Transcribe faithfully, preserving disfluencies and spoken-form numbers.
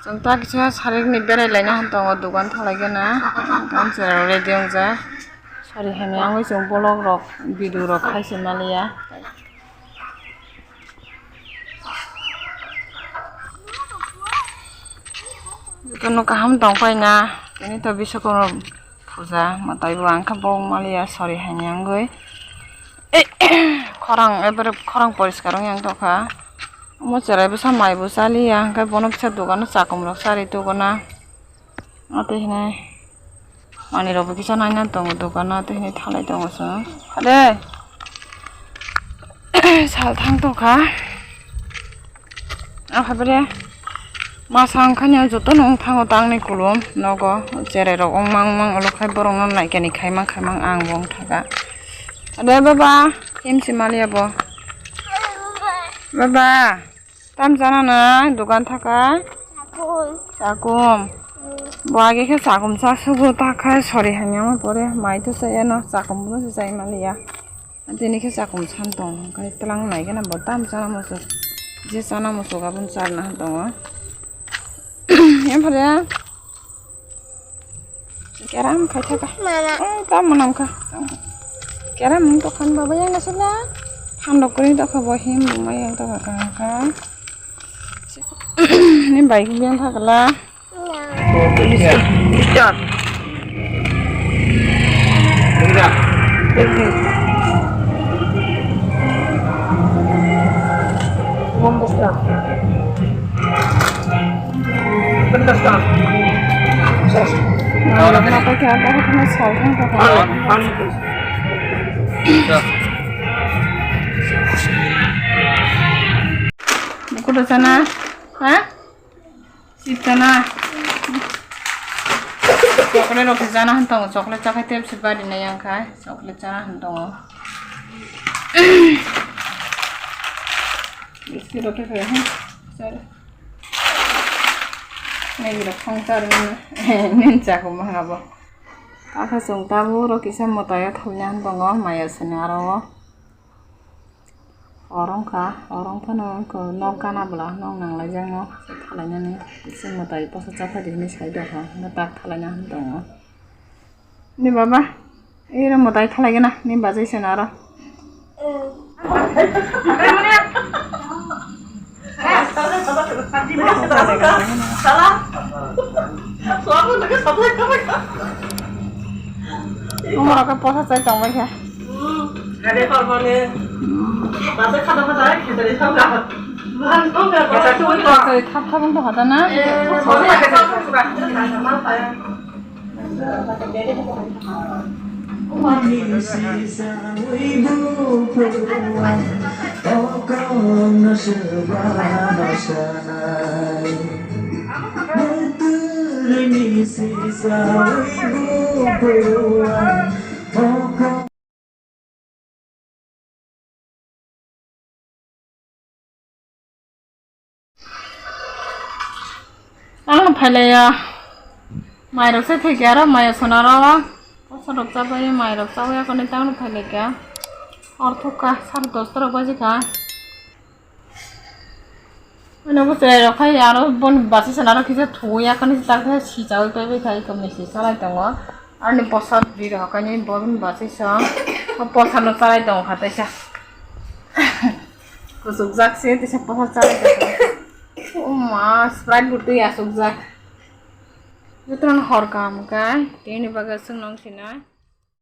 Ang ta kisa sarik ni berai laina hwn tongo, dogan thalai gana. Ang cherai ready wngjak. Sari hamya wngwi chwng vlog rok, video rok khai se maliya. Jotono kaham tong paina, tini to Biswakarma puja mwtai bo ang khe bo wng maliya, sari hamya wngwi. Khorang, ebere khorang poriskar wngya wng tongkha. Omo cherai bwsa mai bo chaliya, hwnkhe bono kisa dogano chakum rok chari togona. Atwi hinwi manwi rok bo kisa naina tongo dogano, atwi hinwi thalai tongo chwng. Hade. Sal thang tongkha. Aphai bre. Masa wngkha ni jotono wng thango tangni kulum nogo. Cherai rok wng mang wng mang ulo khai borok no naikani khai mang khai mang ang bo wng thaka. Ade baba, himsi maliya bo. Baba, tam chana na dogan thaka? Chakum. Chakum. Bo age khe chakum cha sugo ta kha sori hamya ma pore mai to chaya no chakum bo se chai maliya. Tini khe chakum san tong khe tlang nai gana bo tam chana muchuk. Je chana muchuk aboni charna tongo. Em phare. Keram khai thaka. Mama. Eh, tam manam kha. Keram mung tokhan baba yang nasila. Thandok kori tokha bo him bumai yang tokha kha kha. Ni bai yang thakla. Start. Buku dosa na? Ha? Sip chana. Chocolate rok se chana hwn tongo, chocolate chakhai tep se bari nai yang khai, chocolate chana hwn tongo. Biscuit rok khe khai hwn, char. Nai rok khong char mano, nin chakuma habo. Akha chwng tabuk rok kisa mwtai o thumya hwn tongo, maya sini aro o. Orong kha, orong phano wngkha nok gana bwla, nok nang laijak no, se thalainani, se mwtai posa chaphai di hinwi sai dokha, hwnba tak thalaina hwn tongo. Ni baba, ero mwtai thalaigena, ni bajai se naro. Umar ka posa chai tong bai kha. Thap thap wng tong kha da na? Ang no phailaiya. Mai rok se thai kya ro, mai sonaro. Posa rok chabai, mai rok chabai, ako ni tang no phailai kya. Hor thuk kha, sar dos ta rok baji kha. Ano bo cherai rok khai aro boni bachai sana aro kisa thuwi yakhani tak khe sichawi paibai khai ekhomni si salai tongo. Aroni posa bwrwi rok haino boni bachai sa o posa no chalai tongo kha teisa. Kuchukjak se teisa posa chalai tongo. O ma, Sprite bo twi achukjak. Jotono hor kaham kha tini bagwi chwng nong sinai.